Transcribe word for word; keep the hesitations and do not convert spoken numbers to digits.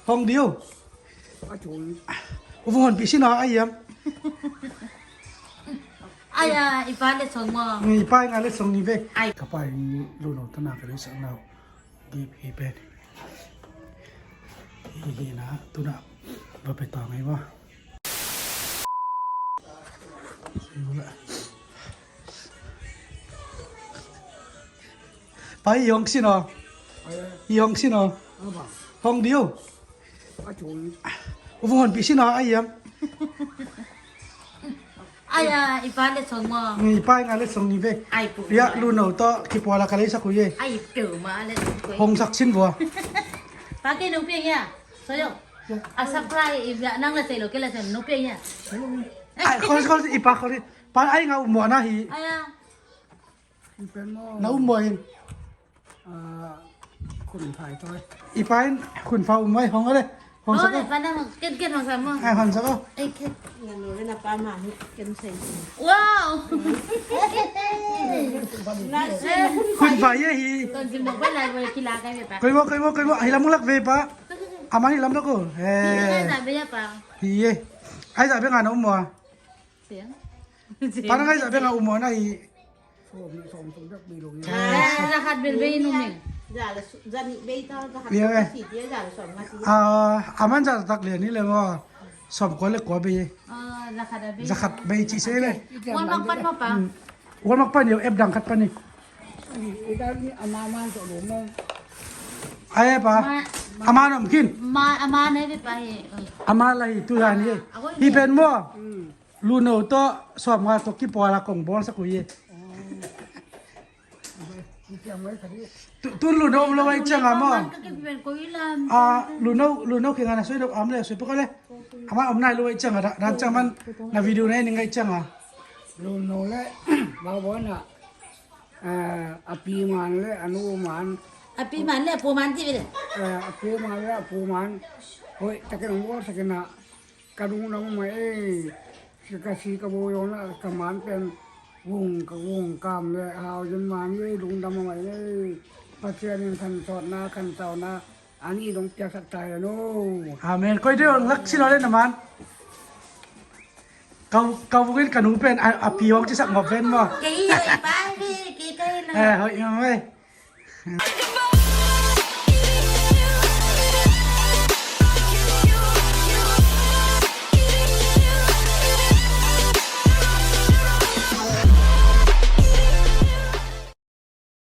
Hong diu. A chung. U vung honpih sin a, a hiam? Ai, a, i pa le song maw? I pa nga le song ni ve. Ai. Ka pa in lu no tana ka le sang nau. Dip hi pen. Hi hi na, tuna. Ba pe ta ngai maw? Pa, i hong sin aw. I hong sin aw. Hong diu. U vung honpih sin aw, a hiam? Ai, a, i pa le song maw? I pa nga le song ni ve. Ai, pu. Ia, lu no tawh kipual a ka leisak uh hi. Ai, pu ma le song koi. Hong sak sin vua. Pa, kei nong piang ia. Soyo. A supply i bia nang la sei lo, kei la sei nong piang ia. Ai, khol, khol, i pa, khol. Pa, ai nga um maw na hi. Ai, a. Na um maw in. Ah, khun phai toi. I pa in khun phai um maw, hong a le. Hong sak a. Pa na hong, ken, ken hong sak maw. Ai, hong sak a. Ai, ken. Nga no le na pa ma hi, ken sei. Wow. Na sei khun phai hi. Ton sim dong pa lai, kila kai ve pa. Koi maw, koi maw, koi maw. Hi lam lak ve pa. Ama hi lam lak ko. Hi, ai za be ia pa. Hi ye. Ai za be nga na um maw. Piang. Pa na ai za be nga um maw na hi. Sawm, sawm, sawm, sawm, bei lo. Ah, za khat bel bei nung meng. Za la su-, za nih bei ta, za khat. Ia, eh. Sawm, sawm, sawm, sawm, sawm. Ah, a man za tak lian ni le maw. Sawm kua le kua bei. Ah, za khat a bei. Za khat bei ci se le. Walmart pan maw pa? Hmm. Walmart pan, ia, app dang khat pan ni. Ih, ih, ih, a ma man to lo maw. Ai, pa. Ma, ma. A ma nom khin. Ma, a ma nei bei pa hi. Oi. A ma la hi tu ya ni. Ah, a hoi hi pen maw. Hmm. Lu no tawh sawm nga tawh kipual a kong bawlsak uh hi. Tu, tu lu no om lo ahih ciangin maw. Ah, lu no, lu no kiangah na soi dok am le, soi pek le. Ama om nai lo ahih ciangin, dan ciang man na video na en ning ahih ciangin. Lu no le, ba bo na. Eh, a pi man le a nu man. A pi man le a pu man ci ve le. Eh, a pi man le a pu man. Hoih takin hong bawlsak in a, ka lungdam mah ei. Ka si ka bo zong na ka man pen vung ka vung kam le hau zin man ei, lungdam mah ei. Pasian in khansawtna, khansauna a nih dong piaksak ta hen aw. Amen. Koi deuh lak si lo le na man. Ka, ka vung in ka nu pen a, a pi hong cisak ngop ven maw. Kei hi lo i pa hi, kei ka hi lo. Eh, hoih ngam ei.